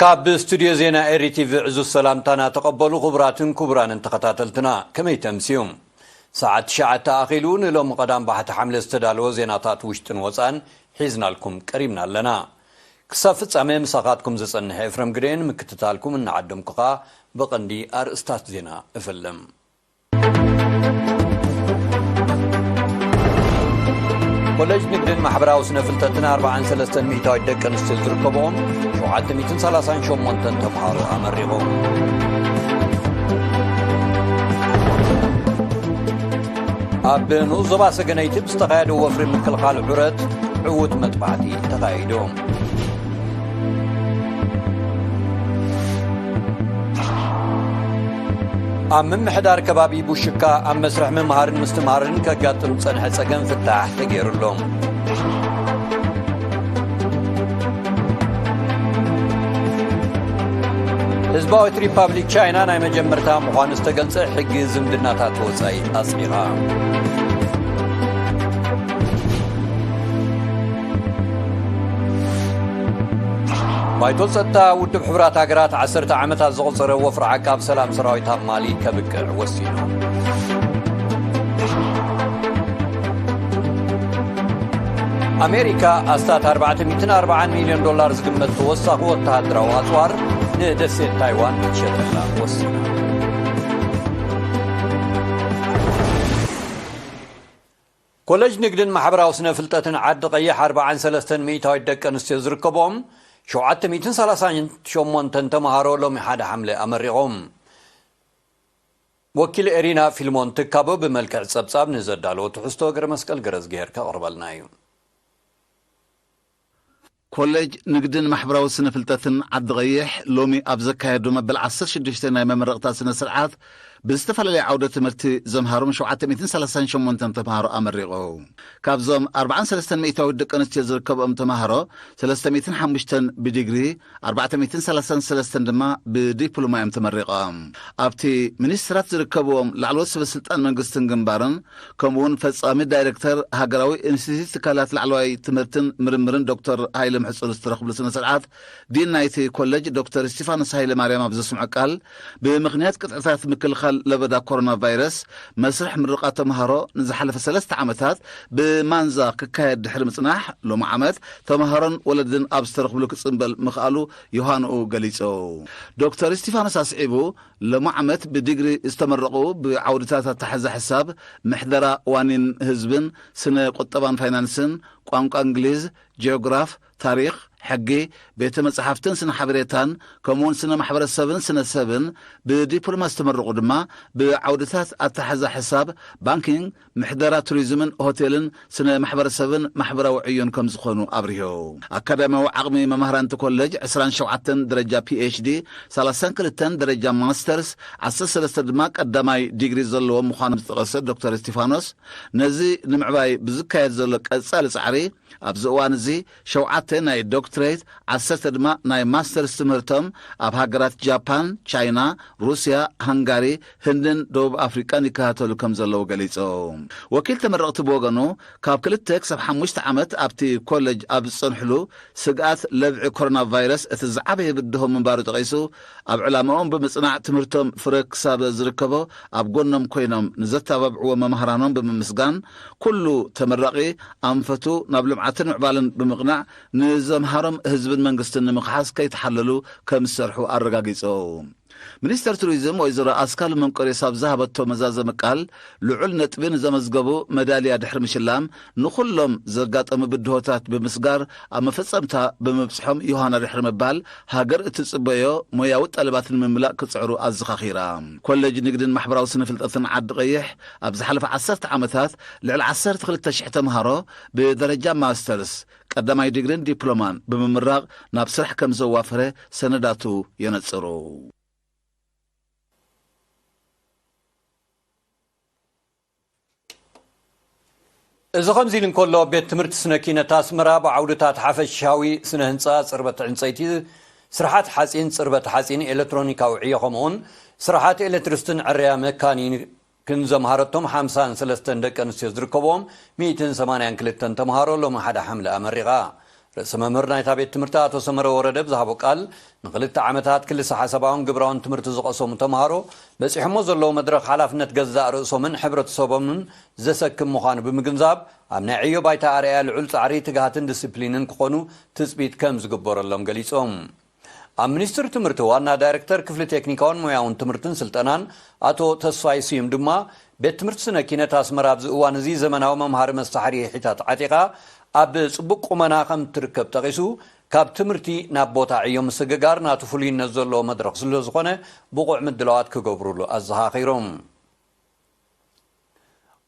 ካብ ስቱድዮ ዜና ኤሪ ቲቪ ዕዙዝ ሰላምታና ተቐበሉ። ክቡራትን ክቡራንን ተኸታተልትና፣ ከመይ ተምስዩም? ሰዓት ትሽዓተ ኣኺሉ፣ ንሎሚ ቀዳም ባሕቲ ሓምለ ዝተዳለወ ዜናታት ውሽጥን ወጻን ሒዝናልኩም ቀሪብና ኣለና። ክሳብ ፍጻሜ ምሳኻትኩም ዝጸንሐ ኤፍረም ግደይን ምክትታልኩም እናዓደምኩኻ ብቐንዲ ኣርእስታት ዜና እፍልም። ኮሌጅ ንግድን ማሕበራዊ ስነ ፍልጠትን ኣርባዓን ሰለስተን ሚእታዊት ደቂ ኣንስትዮ ዝርከብኦም ሸውዓተ ሚእትን ሰላሳን ሸሞንተን ተምሃሮ ኣመሪቖም። ኣብ ንኡስ ዞባ ሰገነይቲ ብዝተኻየደ ወፍሪ ምክልኻል ዑረት ዕዉት መጥባዕቲ ተኻይዱ። ኣብ ምምሕዳር ከባቢ ቡሽካ ኣብ መስርሕ ምምሃርን ምስትምሃርን ከጋጥም ዝጸንሐ ጸገም ፍታሕ ተገይሩሉ። ህዝባዊት ሪፓብሊክ ቻይና ናይ መጀመርታ ምዃኑ ዝተገልጸ ሕጊ ዝምድናታት ወጻኢ ኣጽዲቓ። ባይቶ ጸጥታ ውድብ ሕቡራት ሃገራት ዓሰርተ ዓመታት ዘቑጸረ ወፍሪ ዓቃብ ሰላም ሰራዊት ኣብ ማሊ ከብቅዕ ወሲኑ። ኣሜሪካ ኣስታት ኣርባዕተ ሚእትን ኣርባዓን ሚልዮን ዶላር ዝግመት ተወሳኺ ወተሃደራዊ ኣጽዋር ንደሴት ታይዋን ክትሸጠላ ወሲና። ኮሌጅ ንግድን ማሕበራዊ ስነ ፍልጠትን ዓዲ ቀይሕ ኣርባዓን ሰለስተን ሚእታዊት ደቂ ኣንስትዮ ዝርከቦም ሸውዓተ ሚእትን ሰላሳን ሸሞንተን ተምሃሮ ሎሚ ሓደ ሓምለ ኣመሪቖም። ወኪል ኤሪና ፊልሞን ትካቦ ብመልክዕ ጸብጻብ ንዘዳለዎ ትሕዝቶ ገረ መስቀል ገረዝግሄር ከቕርበልና እዩ። ኮሌጅ ንግድን ማሕበራዊ ስነ ፍልጠትን ዓዲ ቀይሕ ሎሚ ኣብ ዘካየዱ መበል ዓሰርተ ሽዱሽተ ናይ መመረቕታ ስነ ስርዓት ብዝተፈላለየ ዓውደ ትምህርቲ ዘምሃሮም ሸውዓተ ሚእትን ሰላሳን ሸሞንተን ተምሃሮ ኣመሪቑ። ካብዞም ኣርባዓን ሰለስተን ሚእታዊት ደቂ ኣንስትዮ ዝርከብኦም ተምሃሮ ሰለስተ ሚእትን ሓሙሽተን ብዲግሪ፣ ኣርባዕተ ሚእትን ሰላሳን ሰለስተን ድማ ብዲፕሎማ እዮም ተመሪቖም። ኣብቲ ሚኒስትራት ዝርከብዎም ላዕለዎት ሰበ ስልጣን መንግስትን ግንባርን ከምኡ እውን ፈጻሚ ዳይሬክተር ሃገራዊ ኢንስቲትዩት ትካላት ላዕለዋይ ትምህርትን ምርምርን ዶክተር ሃይለ ምሕጹር ዝተረኽብሉ ስነ ስርዓት፣ ዲን ናይቲ ኮሌጅ ዶክተር እስቲፋኖስ ሃይለ ማርያም ኣብ ዘስምዖ ቃል፣ ብምኽንያት ቅጥዕታት ምክልኻል ለበዳ ኮሮና ቫይረስ መስርሕ ምርቓ ተምሃሮ ንዝሓለፈ ሰለስተ ዓመታት ብማንዛ ክካየድ ድሕሪ ምጽናሕ፣ ሎሚ ዓመት ተምሃሮን ወለድን ኣብ ዝተረኽብሉ ክጽንበል ምኽኣሉ ዮሃንኡ ገሊጹ። ዶክተር እስቲፋኖስ ኣስዒቡ፣ ሎሚ ዓመት ብዲግሪ ዝተመረቑ ብዓውድታት ኣተሓሕዛ ሕሳብ፣ ምሕደራ ዋኒን ህዝብን፣ ስነ ቁጠባን ፋይናንስን፣ ቋንቋ እንግሊዝ፣ ጂኦግራፍ፣ ታሪኽ፣ ሕጊ፣ ቤተ መጻሕፍትን ስነ ሓበሬታን፣ ከምኡውን ስነ ማሕበረሰብን ስነ ሰብን ብዲፕሎማ ዝተመረቑ ድማ ብዓውድታት ኣተሓሕዛ ሕሳብ፣ ባንኪንግ፣ ምሕደራ ቱሪዝምን ሆቴልን ስነ ማሕበረሰብን ማሕበራዊ ዕዮን ከም ዝኾኑ ኣብሪሁ። ኣካዳሚያዊ ዓቕሚ መማህራንቲ ኮሌጅ ዕስራን ሸውዓተን ደረጃ ፒኤችዲ፣ ሰላሳን ክልተን ደረጃ ማስተርስ፣ ዓሰርተ ሰለስተ ድማ ቀዳማይ ዲግሪ ዘለዎም ምዃኖም ዝጠቐሰ ዶክተር እስቲፋኖስ፣ ነዚ ንምዕባይ ብዝካየድ ዘሎ ቀጻሊ ጻዕሪ ኣብዚ እዋን እዚ ሸውዓተ ናይ ዶክትሬት፣ ዓሰርተ ድማ ናይ ማስተርስ ትምህርቶም ኣብ ሃገራት ጃፓን፣ ቻይና፣ ሩስያ፣ ሃንጋሪ፣ ህንድን ደቡብ ኣፍሪቃን ይከታተሉ ከም ዘለዉ ገሊጹ። ወኪል ተመረቕቲ ብወገኑ፣ ካብ ክልተ ክሳብ ሓሙሽተ ዓመት ኣብቲ ኮለጅ ኣብ ዝጸንሕሉ፣ ስግኣት ለብዒ ኮሮና ቫይረስ እቲ ዝዓበየ ብድሆ ምንባሩ ጠቒሱ፣ ኣብ ዕላማኦም ብምጽናዕ ትምህርቶም ፍረ ክሳብ ዝርከቦ ኣብ ጎኖም ኮይኖም ንዘተባብዕዎ መማህራኖም ብምምስጋን፣ ኩሉ ተመራቒ ኣንፈቱ ናብ ልምዓትን ምዕባለን ብምቕናዕ ንዘምሃሮም ህዝብን መንግስትን ንምኽሓስ ከይተሓለሉ ከም ዝሰርሑ ኣረጋጊጹ። ሚኒስተር ቱሪዝም ወይዘሮ ኣስካል መንቆሬስ ኣብ ዝሃበቶ መዛዘሚ ቃል፣ ልዑል ነጥቢ ንዘመዝገቡ መዳልያ ድሕሪ ምሽላም፣ ንኹሎም ዘጋጠሙ ብድሆታት ብምስጋር ኣብ መፈጸምታ ብምብጽሖም ዮሃና ድሕሪ ምባል፣ ሃገር እትጽበዮ ሞያዊ ጠለባት ንምምላእ ክጽዕሩ ኣዘኻኺራ። ኮሌጅ ንግድን ማሕበራዊ ስነ ፍልጠትን ዓዲ ቀይሕ ኣብ ዝሓለፈ ዓሰርተ ዓመታት ልዕሊ ዓሰርተ ክልተ ሽሕ ተምሃሮ ብደረጃ ማስተርስ፣ ቀዳማይ ዲግሪን ዲፕሎማን ብምምራቕ ናብ ስራሕ ከም ዘዋፈረ ሰነዳቱ የነጽሩ። እዚ ከምዚ ኢሉ እንከሎ፣ ቤት ትምህርቲ ስነ ኪነት ኣስመራ ብዓውድታት ሓፈሻዊ ስነ ህንጻ፣ ጽርበት ዕንጸይቲ፣ ስርሓት ሓጺን፣ ጽርበት ሓጺን፣ ኤሌክትሮኒካዊ ዕዮ፣ ከምኡውን ስርሓት ኤሌክትሪስትን ዕርያ መካኒክን ዘምሃረቶም ሓምሳን ሰለስተን ደቂ ኣንስትዮ ዝርከብዎም ሚእትን ሰማንያን ክልተን ተምሃሮ ሎሚ ሓደ ሓምለ ኣመሪቓ። ርእሰ መምህር ናይታ ቤት ትምህርቲ ኣቶ ሰመረ ወረደ ብዝሃቦ ቃል፣ ንክልተ ዓመታት ክልሰ ሓሳባውን ግብራውን ትምህርቲ ዝቐሰሙ ተምሃሮ በፂሖሞ ዘለዉ መድረኽ ሓላፍነት ገዛእ ርእሶምን ሕብረተሰቦምን ዘሰክም ምዃኑ ብምግንዛብ፣ ኣብ ናይ ዕዮ ባይታ ኣርኣያ ልዑል ፃዕሪ፣ ትግሃትን ዲስፕሊንን ክኾኑ ትፅቢት ከም ዝግበረሎም ገሊፆም። ኣብ ሚኒስትሪ ትምህርቲ ዋና ዳይሬክተር ክፍሊ ቴክኒካውን ሞያውን ትምህርትን ስልጠናን ኣቶ ተስፋይ ስዩም ድማ፣ ቤት ትምህርቲ ስነ ኪነት ኣስመራ ኣብዚ እዋን እዚ ዘመናዊ መምሃሪ መሳሕሪ ሒታት ዓጢቓ ኣብ ጽቡቕ ቁመና ከም ትርከብ ጠቒሱ፣ ካብ ትምህርቲ ናብ ቦታ ዕዮ ምስግጋር ናቱ ፍሉይነት ዘለዎ መድረኽ ስለ ዝኾነ ብቑዕ ምድላዋት ክገብሩሉ ኣዘኻኺሮም።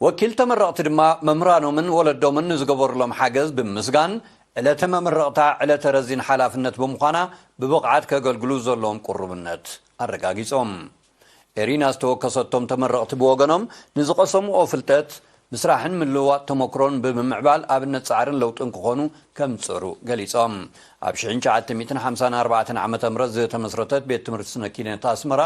ወኪል ተመረቕቲ ድማ መምህራኖምን ወለዶምን ንዝገበሩሎም ሓገዝ ብምምስጋን፣ ዕለተ መመረቕታ ዕለተ ረዚን ሓላፍነት ብምዃና ብብቕዓት ከገልግሉ ዘለዎም ቅሩብነት ኣረጋጊጾም። ኤሪና ዝተወከሰቶም ተመረቕቲ ብወገኖም ንዝቐሰምዎ ፍልጠት፣ ምስራሕን ምልውዋጥ ተመክሮን ብምምዕባል ኣብነት ጻዕርን ለውጥን ክኾኑ ከም ዝጸሩ ገሊጾም። ኣብ ሽሕን ትሽዓተ ሚእትን ሓምሳን ኣርባዕተን ዓመተ ምህረት ዝተመስረተት ቤት ትምህርቲ ስነ ኪነት ኣስመራ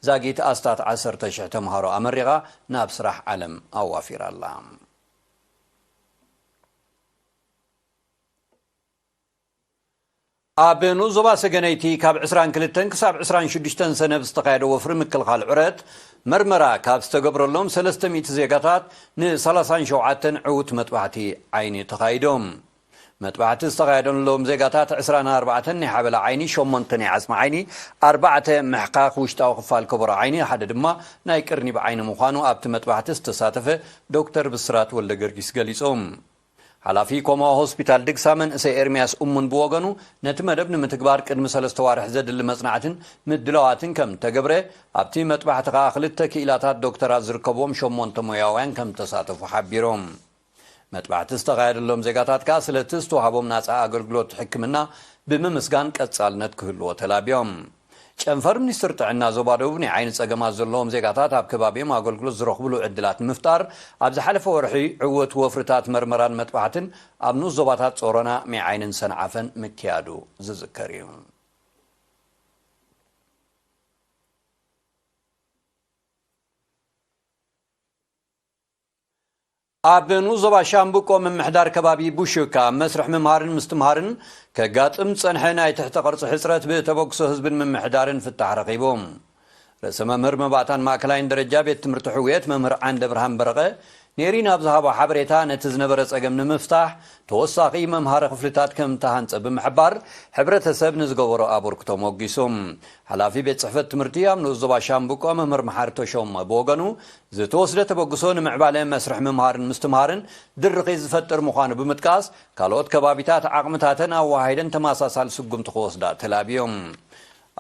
ዛጊት ኣስታት ዓሰርተ ሽሕ ተምሃሮ ኣመሪቓ ናብ ስራሕ ዓለም ኣዋፊራ ኣላ። ኣብ ንኡስ ዞባ ሰገነይቲ ካብ ዕስራን ክልተን ክሳብ ዕስራን ሽዱሽተን ሰነ ብዝተኻየደ ወፍሪ ምክልኻል ዑረት መርመራ ካብ ዝተገብረሎም ሰለስተ ሚእቲ ዜጋታት ን ሰላሳን ሸውዓተን ዕዉት መጥባሕቲ ዓይኒ ተኻይዶም። መጥባሕቲ ዝተኻየደሎም ዜጋታት ዕስራን ኣርባዕተን ናይ ሓበላ ዓይኒ፣ ሸሞንተ ናይ ዓጽሚ ዓይኒ፣ ኣርባዕተ ምሕካኽ ውሽጣዊ ክፋል ከበሮ ዓይኒ፣ ሓደ ድማ ናይ ቅርኒብ ዓይኒ ምዃኑ ኣብቲ መጥባሕቲ ዝተሳተፈ ዶክተር ብስራት ወልደ ገርጊስ ገሊጹ። ሓላፊ ኮማ ሆስፒታል ድግሳ መንእሰይ ኤርምያስ እሙን ብወገኑ፣ ነቲ መደብ ንምትግባር ቅድሚ ሰለስተ ዋርሕ ዘድሊ መጽናዕትን ምድላዋትን ከም እተገብረ፣ ኣብቲ መጥባሕቲ ከኣ ክልተ ክኢላታት ዶክተራት ዝርከብዎም ሸሞንተ ሞያውያን ከም እተሳተፉ ሓቢሮም። መጥባሕቲ ዝተኻየደሎም ዜጋታት ከኣ ስለቲ ዝተዋህቦም ናጻ ኣገልግሎት ሕክምና ብምምስጋን ቀጻልነት ክህልዎ ተላብዮም። ጨንፈር ሚኒስትር ጥዕና ዞባ ደቡብ ናይ ዓይኒ ጸገማት ዘለዎም ዜጋታት ኣብ ከባቢኦም ኣገልግሎት ዝረኽብሉ ዕድላት ንምፍጣር ኣብ ዝሓለፈ ወርሒ ዕወት ወፍርታት መርመራን መጥባሕትን ኣብ ንኡስ ዞባታት ጾሮና፣ ሜዓይንን ሰንዓፈን ምክያዱ ዝዝከር እዩ። ኣብ ንኡስ ዞባ ሻምብቆ ምምሕዳር ከባቢ ቡሹካ መስርሕ ምምሃርን ምስትምሃርን ከጋጥም ዝጸንሐ ናይ ትሕተ ቅርጺ ሕጽረት ብተበግሶ ህዝብን ምምሕዳርን ፍታሕ ረኺቡ። ርእሰ መምህር መባእታን ማእከላይን ደረጃ ቤት ትምህርቲ ሕውየት መምህር ዓንደ ብርሃን በረቐ ኔሪ ናብ ዝሃቦ ሓበሬታ፣ ነቲ ዝነበረ ጸገም ንምፍታሕ ተወሳኺ መምሃሪ ክፍልታት ከም ተሃንጸ ብምሕባር፣ ሕብረተሰብ ንዝገበሮ ኣበርክቶ ሞጊሱ። ሓላፊ ቤት ጽሕፈት ትምህርቲ ኣብ ንኡስ ዞባ ሻምብቆ መምህር መሓሪ ተሾመ ብወገኑ፣ ዝተወስደ ተበግሶ ንምዕባለ መስርሕ ምምሃርን ምስትምሃርን ድርኺት ዝፈጥር ምዃኑ ብምጥቃስ፣ ካልኦት ከባቢታት ዓቕምታተን ኣወሃሂደን ተመሳሳሊ ስጉምቲ ክወስዳ ተላብዮም።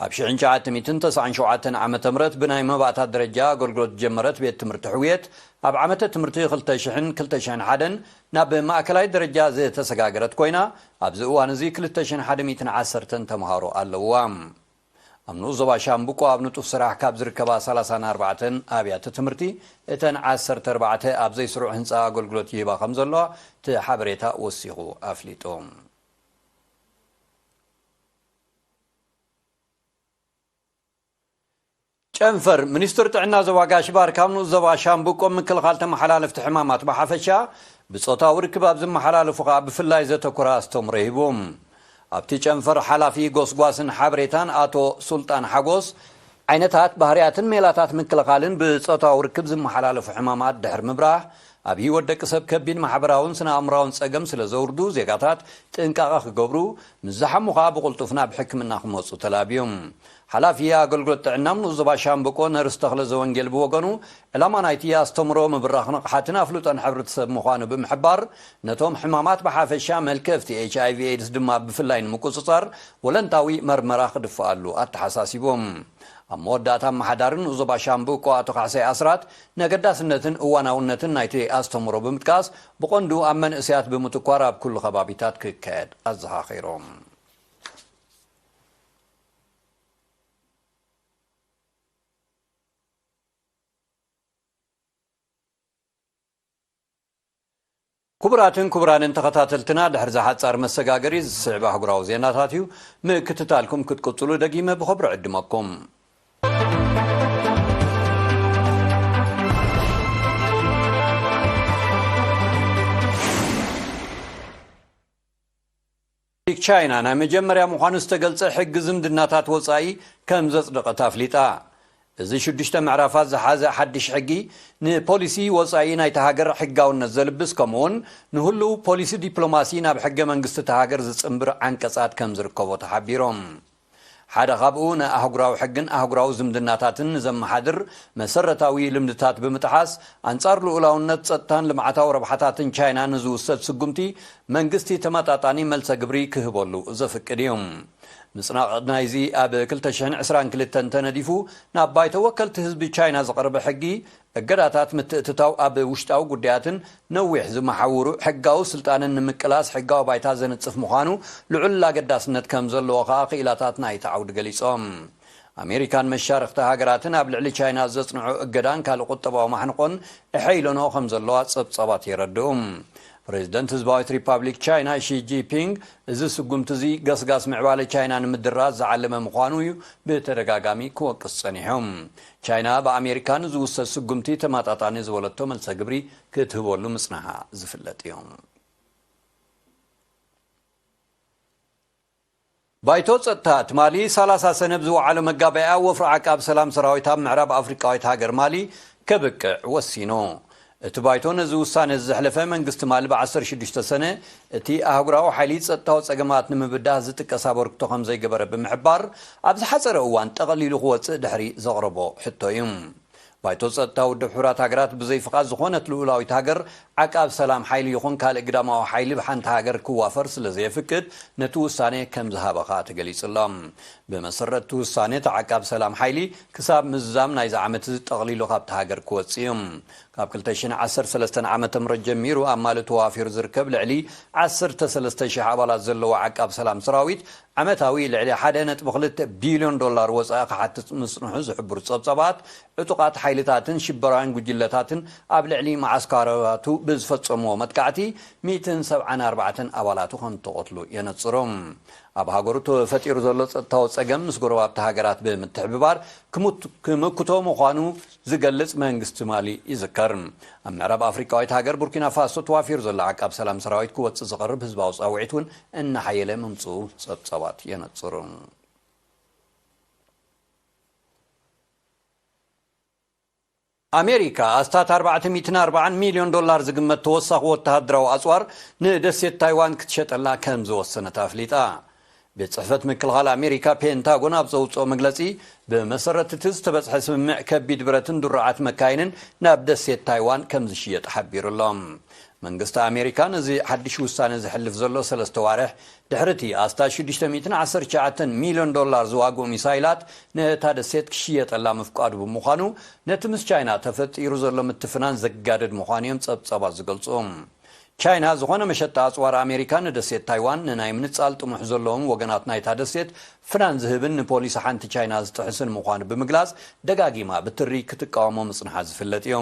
ኣብ ሽሕን ትሽዓተ ሚእትን ተስዓን ሸውዓተን ዓመተ ምህረት ብናይ መባእታት ደረጃ ኣገልግሎት ዝጀመረት ቤት ትምህርቲ ሕውየት፣ ኣብ ዓመተ ትምህርቲ ክልተ ሽሕን ክልተ ሽሕን ሓደን ናብ ማእከላይ ደረጃ ዝተሰጋገረት ኮይና፣ ኣብዚ እዋን እዚ ክልተ ሽሕን ሓደ ሚእትን ዓሰርተን ተምሃሮ ኣለውዋ። ኣብ ንኡስ ዞባ ሻምብቆ ኣብ ንጡፍ ስራሕ ካብ ዝርከባ ሰላሳን ኣርባዕተን ኣብያተ ትምህርቲ፣ እተን ዓሰርተ ኣርባዕተ ኣብ ዘይስሩዕ ህንጻ ኣገልግሎት ይህባ ከም ዘለዋ እቲ ሓበሬታ ወሲኹ ኣፍሊጡ። ጨንፈር ሚኒስትር ጥዕና ዞባ ጋሽ ባርካ፣ ኣብ ንኡስ ዞባ ሻምብቆ ምክልኻል ተመሓላለፍቲ ሕማማት ብሓፈሻ፣ ብጾታዊ ርክብ ኣብ ዝመሓላለፉ ከኣ ብፍላይ ዘተኮረ ኣስተምሮ ሂቡ። ኣብቲ ጨንፈር ሓላፊ ጎስጓስን ሓበሬታን ኣቶ ሱልጣን ሓጎስ፣ ዓይነታት፣ ባህርያትን ሜላታት ምክልኻልን ብጾታዊ ርክብ ዝመሓላለፉ ሕማማት ድሕሪ ምብራህ፣ ኣብ ህይወት ደቂ ሰብ ከቢድ ማሕበራውን ስነ ኣእምራውን ጸገም ስለ ዘውርዱ፣ ዜጋታት ጥንቃቐ ክገብሩ፣ ምስ ዝሓሙ ከኣ ብቕልጡፍ ናብ ሕክምና ክመጹ ተላብዮም። ሓላፊ ኣገልግሎት ጥዕና ንኡስ ዞባ ሻምብቆ ነርስ ተኽለ ዘወንጌል ብወገኑ፣ ዕላማ ናይቲ ኣስተምሮ ምብራኽ ንቕሓትን ኣፍልጦን ሕብረተሰብ ምዃኑ ብምሕባር፣ ነቶም ሕማማት ብሓፈሻ፣ መልከፍቲ ኤች ኣይ ቪ ኤድስ ድማ ብፍላይ ንምቁጽጻር ወለንታዊ መርመራ ክድፍኣሉ ኣተሓሳሲቦም። ኣብ መወዳእታ፣ ኣመሓዳሪ ንኡስ ዞባ ሻምብቆ ኣቶ ካሕሳይ ኣስራት፣ ነገዳስነትን እዋናውነትን ናይቲ ኣስተምህሮ ብምጥቃስ፣ ብቐንዱ ኣብ መንእሰያት ብምትኳር ኣብ ኩሉ ከባቢታት ክካየድ ኣዘኻኺሮም። ክቡራትን ክቡራንን ተኸታተልትና፣ ድሕሪ እዚ ሓጻር መሰጋገሪ ዝስዕብ ኣህጉራዊ ዜናታት እዩ። ምክትታልኩም ክትቅጽሉ ደጊመ ብኽብሪ ዕድመኩም። ሪፓብሊክ ቻይና ናይ መጀመርያ ምዃኑ ዝተገልጸ ሕጊ ዝምድናታት ወጻኢ ከም ዘጽደቐት ኣፍሊጣ። እዚ ሽዱሽተ ምዕራፋት ዝሓዘ ሓድሽ ሕጊ ንፖሊሲ ወጻኢ ናይታ ሃገር ሕጋውነት ዘልብስ፣ ከምኡውን ንህሉው ፖሊሲ ዲፕሎማሲ ናብ ሕገ መንግስቲ እታ ሃገር ዝጽንብር ዓንቀጻት ከም ዝርከቦ ተሓቢሮም። ሓደ ካብኡ ንኣህጉራዊ ሕግን ኣህጉራዊ ዝምድናታትን ንዘመሓድር መሰረታዊ ልምድታት ብምጥሓስ፣ ኣንጻር ልኡላውነት፣ ጸጥታን ልምዓታዊ ረብሓታትን ቻይና ንዝውሰድ ስጉምቲ መንግስቲ ተመጣጣኒ መልሰ ግብሪ ክህበሉ ዘፍቅድ እዩ። ምጽናቕ ናይዚ ኣብ ክልተ ሽሕን ዕስራን ክልተን ተነዲፉ ናብ ባይቶ ወከልቲ ህዝቢ ቻይና ዝቐረበ ሕጊ፣ እገዳታት ምትእትታው ኣብ ውሽጣዊ ጉዳያትን ነዊሕ ዝመሓውሩ ሕጋዊ ስልጣንን ንምቅላስ ሕጋዊ ባይታ ዘንጽፍ ምዃኑ ልዑል ኣገዳስነት ከም ዘለዎ ከኣ ክኢላታት ናይቲ ዓውዲ ገሊጾም። ኣሜሪካን መሻርኽቲ ሃገራትን ኣብ ልዕሊ ቻይና ዘጽንዖ እገዳን ካልእ ቁጠባዊ ማሕንቆን እሐይለኖ ከም ዘለዋ ጸብጻባት የረድኡ። ፕሬዚደንት ህዝባዊት ሪፓብሊክ ቻይና ሺ ጂንፒንግ፣ እዚ ስጉምቲ እዚ ገስጋስ ምዕባለ ቻይና ንምድራዝ ዝዓለመ ምዃኑ እዩ ብተደጋጋሚ ክወቅስ ጸኒሑ። ቻይና ብኣሜሪካ ንዝውሰድ ስጉምቲ ተመጣጣኒ ዝበለቶ መልሰ ግብሪ ክትህበሉ ምጽንሓ ዝፍለጥ እዩ። ባይቶ ጸጥታ ትማሊ ሰላሳ ሰነ ኣብ ዝወዓሎ መጋባእያ፣ ወፍሪ ዓቃብ ሰላም ሰራዊት ኣብ ምዕራብ ኣፍሪቃዊት ሃገር ማሊ ከብቅዕ ወሲኑ። እቲ ባይቶ ነዚ ውሳነ ዘሕለፈ መንግስቲ ማሊ ብ ዓሰርተ ሽዱሽተ ሰነ እቲ ኣህጉራዊ ሓይሊ ጸጥታዊ ጸገማት ንምብዳህ ዝጥቀስ ኣበርክቶ ከም ዘይገበረ ብምሕባር፣ ኣብ ዝሓጸረ እዋን ጠቕሊሉ ክወጽእ ድሕሪ ዘቕረቦ ሕቶ እዩ። ባይቶ ጸጥታ ውድብ ሕቡራት ሃገራት ብዘይ ፍቓድ ዝኾነት ልኡላዊት ሃገር ዓቃብ ሰላም ሓይሊ ይኹን ካልእ ግዳማዊ ሓይሊ ብሓንቲ ሃገር ክዋፈር ስለ ዘየፍቅድ፣ ነቲ ውሳኔ ከም ዝሃበ ኸኣ ተገሊጹ ኣሎ። ብመሰረት እቲ ውሳኔ፣ እቲ ዓቃብ ሰላም ሓይሊ ክሳብ ምዝዛም ናይዚ ዓመት እዚ ጠቕሊሉ ካብቲ ሃገር ክወጽእ እዩ። ካብ ክልተ ሽሕን ዓሰርተ ሰለስተን ዓመተ ምህረት ጀሚሩ ኣብ ማሊ ተዋፊሩ ዝርከብ ልዕሊ ዓሰርተ ሰለስተ ሽሕ ኣባላት ዘለዎ ዓቃብ ሰላም ሰራዊት፣ ዓመታዊ ልዕሊ ሓደ ነጥቢ ክልተ ቢልዮን ዶላር ወጻኢ ክሓትት ምጽንሑ ዝሕብሩ ጸብጻባት፣ ዕጡቓት ሓይልታትን ሽበራውያን ጉጅለታትን ኣብ ልዕሊ መዓስካራቱ ብዝፈጸምዎ መጥቃዕቲ፣ ሚእትን ሰብዓን ኣርባዕተን ኣባላቱ ከም እተቐትሉ የነጽሩ። ኣብ ሃገሩ ተፈጢሩ ዘሎ ጸጥታዊ ጸገም ምስ ጎረባብቲ ሃገራት ብምትሕብባር ክምት-፣ ክምክቶ ምዃኑ ዝገልጽ መንግስቲ ማሊ ይዝከር። ኣብ ምዕራብ ኣፍሪቃዊት ሃገር ቡርኪና ፋሶ ተዋፊሩ ዘሎ ዓቃብ ሰላም ሰራዊት ክወጽእ ዝቐርብ ህዝባዊ ጻውዒት እውን እናሓየለ ምምጽኡ ጸብጻባት የነጽሩ። ኣሜሪካ ኣስታት ኣርባዕተ ሚእትን ኣርባዓን ሚልዮን ዶላር ዝግመት ተወሳኺ ወተሃደራዊ ኣጽዋር ንደሴት ታይዋን ክትሸጠላ ከም ዝወሰነት ኣፍሊጣ። ቤት ጽሕፈት ምክልኻል ኣሜሪካ ፔንታጎን ኣብ ዘውጽኦ መግለጺ፣ ብመሰረት እቲ ዝተበጽሐ ስምምዕ፣ ከቢድ ብረትን ድሩዓት መካይንን ናብ ደሴት ታይዋን ከም ዝሽየጥ ሓቢሩ ኣሎ። መንግስቲ ኣሜሪካ ነዚ ሓድሽ ውሳነ ዘሕልፍ ዘሎ ሰለስተ ዋርሕ ድሕሪ እቲ ኣስታት ሽዱሽተ ሚእትን ዓሰርተ ትሽዓተን ሚልዮን ዶላር ዝዋግኡ ሚሳይላት ነታ ደሴት ክሽየጠላ ምፍቃዱ ብምዃኑ፣ ነቲ ምስ ቻይና ተፈጢሩ ዘሎ ምትፍናን ዘጋድድ ምዃኑ እዮም ጸብጻባት ዝገልጹ። ቻይና ዝኾነ መሸጣ ኣጽዋር ኣሜሪካ ንደሴት ታይዋን ንናይ ምንጻል ጥሙሕ ዘለዎም ወገናት ናይታ ደሴት ፍናን ዝህብን ንፖሊሲ ሓንቲ ቻይና ዝጥሕስን ምዃኑ ብምግላጽ፣ ደጋጊማ ብትሪ ክትቃወሞ ምጽንሓ ዝፍለጥ እዩ።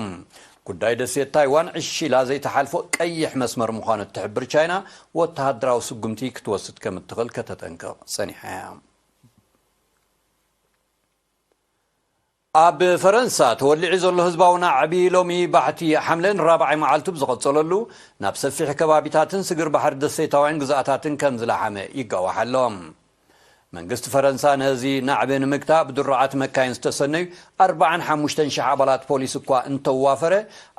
ጉዳይ ደሴት ታይዋን ዕሽ ኢላ ዘይትሓልፎ ቀይሕ መስመር ምዃኑ እትሕብር ቻይና፣ ወተሃደራዊ ስጉምቲ ክትወስድ ከም እትኽእል ከተጠንቅቕ ጸኒሓ እያ። ኣብ ፈረንሳ ተወሊዑ ዘሎ ህዝባዊ ናዕቢ ሎሚ ባሕቲ ሓምለ ንራብዓይ መዓልቱ ብዝቐጸለሉ፣ ናብ ሰፊሕ ከባቢታትን ስግር ባሕሪ ደሴታውያን ግዝኣታትን ከም ዝለሓመ ይጋዋሕ ኣሎ። መንግስቲ ፈረንሳ ነዚ ናዕቢ ንምግታእ ብድሩዓት መካይን ዝተሰነዩ ኣርባዓን ሓሙሽተን ሽሕ ኣባላት ፖሊስ እኳ እንተዋፈረ፣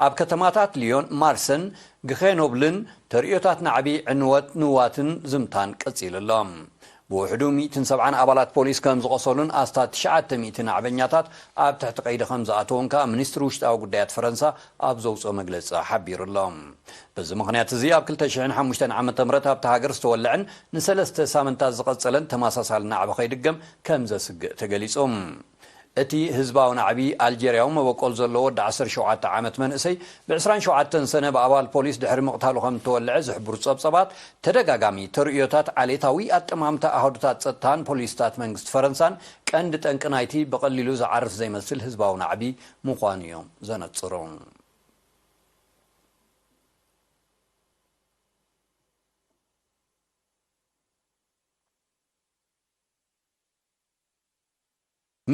ኣብ ከተማታት ሊዮን፣ ማርሰን፣ ግሬኖብልን ተርእዮታት ናዕቢ፣ ዕንወት፣ ንዋትን ዝምታን ቀጺሉ ኣሎ። ብውሕዱ ሚእትን ሰብዓን ኣባላት ፖሊስ ከም ዝቖሰሉን ኣስታት ትሽዓተ ሚእቲ ናዕበኛታት ኣብ ትሕቲ ቀይዲ ከም ዝኣተዉን ከኣ ሚኒስትሪ ውሽጣዊ ጉዳያት ፈረንሳ ኣብ ዘውጽኦ መግለጺ ሓቢሩ ኣሎ። በዚ ምኽንያት እዚ ኣብ ክልተ ሽሕን ሓሙሽተን ዓመተ ምህረት ኣብታ ሃገር ዝተወልዐን ንሰለስተ ሳምንታት ዝቐጸለን ተመሳሳሊ ናዕቢ ከይድገም ከም ዘስግእ ተገሊጹ። እቲ ህዝባዊ ናዕቢ ኣልጀርያዊ መበቆል ዘለዎ ወዲ ዓሰርተ ሸውዓተ ዓመት መንእሰይ ብ ዕስራን ሸውዓተን ሰነ ብኣባል ፖሊስ ድሕሪ ምቕታሉ ከም እተወልዐ ዝሕብሩ ጸብጸባት፣ ተደጋጋሚ ተርእዮታት ዓሌታዊ ኣጠማምታ ኣሃዱታት ጸጥታን ፖሊስታት መንግስቲ ፈረንሳን ቀንዲ ጠንቂ ናይቲ ብቐሊሉ ዝዓርፍ ዘይመስል ህዝባዊ ናዕቢ ምዃኑ እዮም ዘነጽሩ።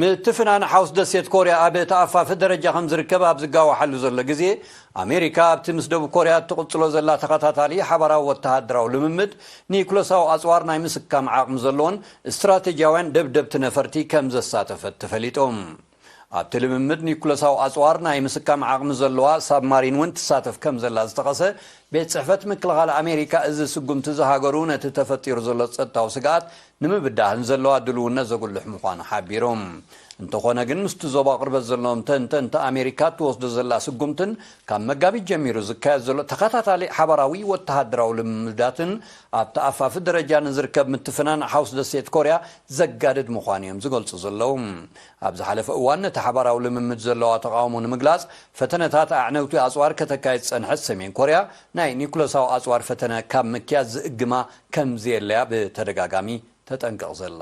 ምትፍናን ሓውስ ደሴት ኮርያ ኣብ ተኣፋፊ ደረጃ ከም ዝርከብ ኣብ ዝጋዋሓሉ ዘሎ ግዜ፣ ኣሜሪካ ኣብቲ ምስ ደቡብ ኮርያ እትቕጽሎ ዘላ ተኸታታሊ ሓባራዊ ወተሃደራዊ ልምምድ፣ ኒኩለሳዊ ኣጽዋር ናይ ምስካም ዓቕሚ ዘለዎን ስትራቴጂያውያን ደብደብቲ ነፈርቲ ከም ዘሳተፈት ተፈሊጡ። ኣብቲ ልምምድ ኒኩለሳዊ ኣጽዋር ናይ ምስካም ዓቕሚ ዘለዋ ሳብማሪን እውን ትሳተፍ ከም ዘላ ዝጠቐሰ ቤት ጽሕፈት ምክልኻል ኣሜሪካ፣ እዚ ስጉምቲ እዚ ሃገሩ ነቲ ተፈጢሩ ዘሎ ጸጥታዊ ስግኣት ንምብዳህን ዘለዋ ድልውነት ዘጉልሕ ምዃኑ ሓቢሩ። እንተኾነ ግን፣ ምስቲ ዞባ ቅርበት ዘለዎም ተንተንቲ፣ ኣሜሪካ እትወስዶ ዘላ ስጉምትን ካብ መጋቢት ጀሚሩ ዝካየድ ዘሎ ተኸታታሊ ሓባራዊ ወተሃደራዊ ልምምዳትን ኣብ ተኣፋፊ ደረጃ ንዝርከብ ምትፍናን ሓውስ ደሴት ኮርያ ዘጋድድ ምዃኑ እዮም ዝገልጹ ዘለዉ። ኣብ ዝሓለፈ እዋን ነቲ ሓባራዊ ልምምድ ዘለዋ ተቓውሞ ንምግላጽ፣ ፈተነታት ኣዕነውቲ ኣጽዋር ከተካይድ ዝጸንሐት ሰሜን ኮርያ፣ ናይ ኒኩለሳዊ ኣጽዋር ፈተነ ካብ ምክያድ ዝእግማ ከም ዘየለያ ብተደጋጋሚ ተጠንቅቕ ዘላ።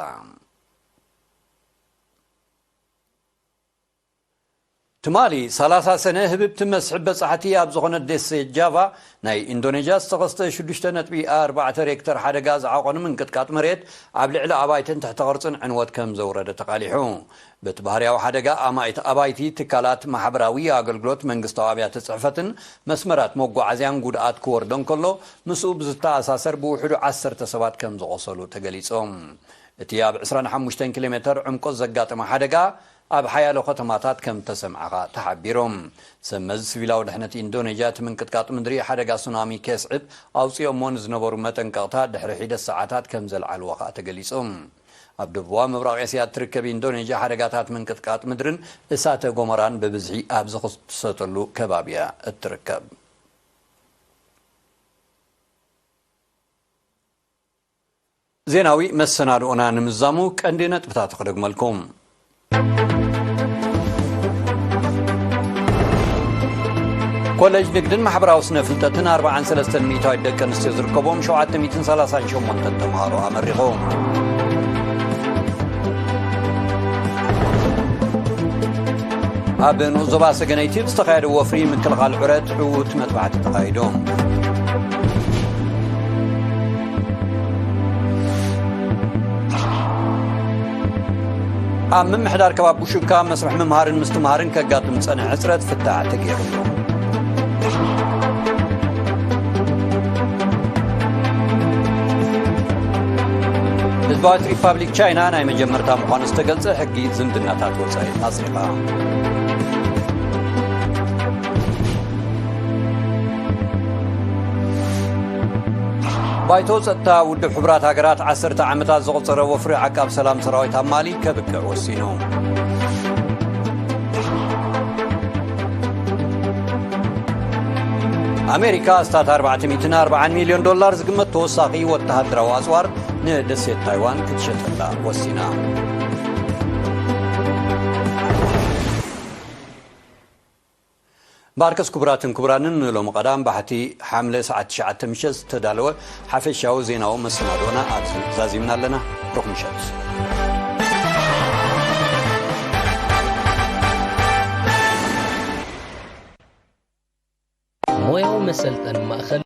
ትማሊ ሰላሳ ሰነ፣ ህብብቲ መስሕብ በጻሕቲ ኣብ ዝኾነት ደሴት ጃቫ ናይ ኢንዶኔዥያ ዝተኸስተ ሽዱሽተ ነጥቢ ኣርባዕተ ሬክተር ሓደጋ ዝዓቖነ ምንቅጥቃጥ መሬት ኣብ ልዕሊ ኣባይትን ትሕተ ቅርጽን ዕንወት ከም ዘውረደ ተቓሊሑ። በቲ ባህርያዊ ሓደጋ፣ ኣማኢት ኣባይቲ፣ ትካላት ማሕበራዊ ኣገልግሎት፣ መንግስታዊ ኣብያተ ጽሕፈትን መስመራት መጓዓዝያን ጉድኣት ክወርዶ እንከሎ፣ ምስኡ ብዝተኣሳሰር ብውሕዱ ዓሰርተ ሰባት ከም ዝቖሰሉ ተገሊጾም። እቲ ኣብ ዕስራን ሓሙሽተን ኪሎ ሜተር ዕምቆት ዘጋጠመ ሓደጋ፣ ኣብ ሓያሎ ከተማታት ከም ተሰምዓኻ ተሓቢሩ። ሰብ መዚ ሲቪላዊ ድሕነት ኢንዶኔዥያ፣ እቲ ምንቅጥቃጥ ምድሪ ሓደጋ ሱናሚ ከስዕብ ኣውጺኦሞ ንዝነበሩ መጠንቀቕታ ድሕሪ ሒደት ሰዓታት ከም ዘልዓልዎ ከኣ ተገሊጹ። ኣብ ደቡባዊ ምብራቕ ኤስያ እትርከብ ኢንዶኔዥያ፣ ሓደጋታት ምንቅጥቃጥ ምድርን እሳተ ጎመራን ብብዝሒ ኣብ ዝኽሰተሉ ከባቢ እያ እትርከብ። ዜናዊ መሰናድኦና ንምዛሙ ቀንዲ ነጥብታት ክደግመልኩም። ኮሌጅ ንግድን ማሕበራዊ ስነ ፍልጠትን ኣርብዓን ሰለስተን ሚእታዊት ደቂ ኣንስትዮ ዝርከቦም ሸውዓተ ሚእትን ሰላሳን ሸሞንተን ተምሃሮ ኣመሪቑ። ኣብ ንኡስ ዞባ ሰገነይቲ ብዝተኻየደ ወፍሪ ምክልኻል ዑረት ዕዉት መጥባሕቲ ተኻይዱ። ኣብ ምምሕዳር ከባቢ ቡሹካ መስርሕ ምምሃርን ምስትምሃርን ከጋጥም ዝጸንሐ ሕጽረት ፍታሕ ተገይሩሉ። ህዝባዊት ሪፓብሊክ ቻይና ናይ መጀመርታ ምዃኑ ዝተገልጸ ሕጊ ዝምድናታት ወጻኢ ኣጽዲቓ። ባይቶ ጸጥታ ውድብ ሕቡራት ሃገራት ዓሰርተ ዓመታት ዘቑጸረ ወፍሪ ዓቃብ ሰላም ሰራዊት ኣብ ማሊ ከብቅዕ ወሲኑ። ኣሜሪካ ኣስታት ኣርባዕተ ሚእትን ኣርባዓን ሚልዮን ዶላር ዝግመት ተወሳኺ ወተሃደራዊ ኣጽዋር ንደሴት ታይዋን ክትሸጠላ ወሲና። ባርከስ ክቡራትን ክቡራንን፣ ንሎሚ ቀዳም ባሕቲ ሓምለ ሰዓት ትሽዓተ ምሸት ዝተዳለወ ሓፈሻዊ ዜናዊ መሰናዶና ኣብዚ ዛዚምና ኣለና። ሩኽ ምሸት። ሞያዊ መሰልጠኒ ማእከል